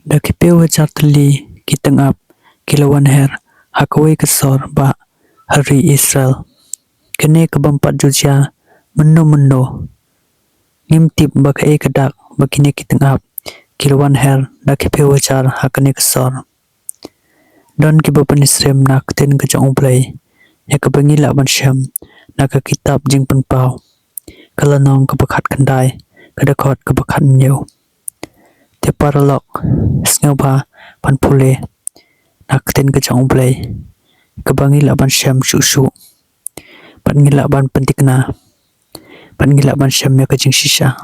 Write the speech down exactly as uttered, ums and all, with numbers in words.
Da ki phew hajar tylli ki tyngab ki la wan her ha kawei ka sor bah ha ri Israel. Kane ka bym pat ju jia mynno mynno. Ngim tip ba kaei ka dak ba kine ki tyngab ki la wan her da ki phew hajar ha kane ka sor. Don kiba pynsyriem na ka ktien ka jong U Blei ïa kaba ngi lah ban shem na ka kitab Jingpynpaw, ka lynnong kaba khatkhyndai, ka dkhot kaba khathynñiew. Te paralok, sngewbha ban pule na ka ktien ka jong U Blei, kaba ngi lah ban shem shuh shuh, bad ngi lah ban pynthikna, bad ngi lah ban shem ïa ka jingshisha.